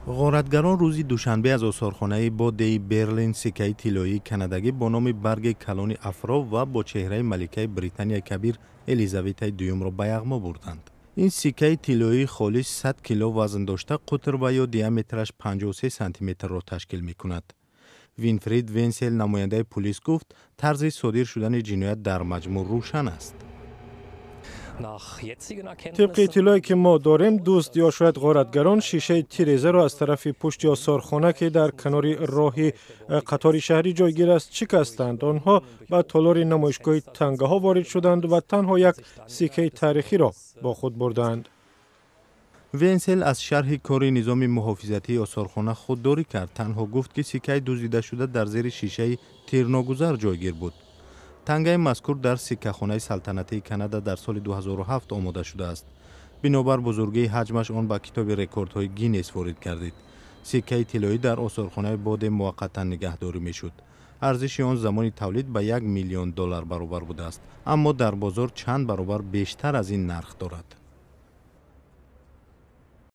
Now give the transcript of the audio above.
Ғоратгарон рӯзи душанбе аз осорхонаи Бодеи Берлин сиккаи тиллоии канадагӣ бо номи Барги калони Афро ва бо чеҳраи маликаи Британияи Кабир Элизаветаи Дуюмро ба яғмо бурданд. Ин сиккаи тиллоии холис 100 кило вазн дошта, қутр ва ё диаметраш 53 сантиметрро ташкил мекунад. Винфрид Венсел, намояндаи пулис, гуфт, тарзи содир шудани ҷиноят дар маҷмӯъ рӯшан аст. Тибқи иттилоъе ки мо дорем, дузд ё шояд ғоратгарон шишаи тирезаро аз тарафи пушти осорхона, ки дар канори роҳи қатори шаҳрӣ ҷойгир аст, шикастанд. Онҳо ба толори намоишгоҳи тангаҳо ворид шуданд ва танҳо як сиккаи таърихиро бо худ бурданд. Венсел аз шарҳи кори низоми муҳофизатии осорхона худдорӣ кард, танҳо гуфт, ки сиккаи дуздидашуда дар зери шишаи тирногузар ҷойгир буд. Тангаи мазкур дар сиккахонаи салтанатии Канада дар соли 2007 омода шудааст. Бинобар бузургии ҳаҷмаш он ба китоби рекордҳои Гиннес ворид гардид. Сиккаи тиллоӣ дар осорхонаи Боде муваққатан нигаҳдорӣ мешуд. Арзиши он замони тавлид ба 1 миллион доллар баробар будааст, аммо дар бозор чанд баробар бештар аз ин нарх дорад.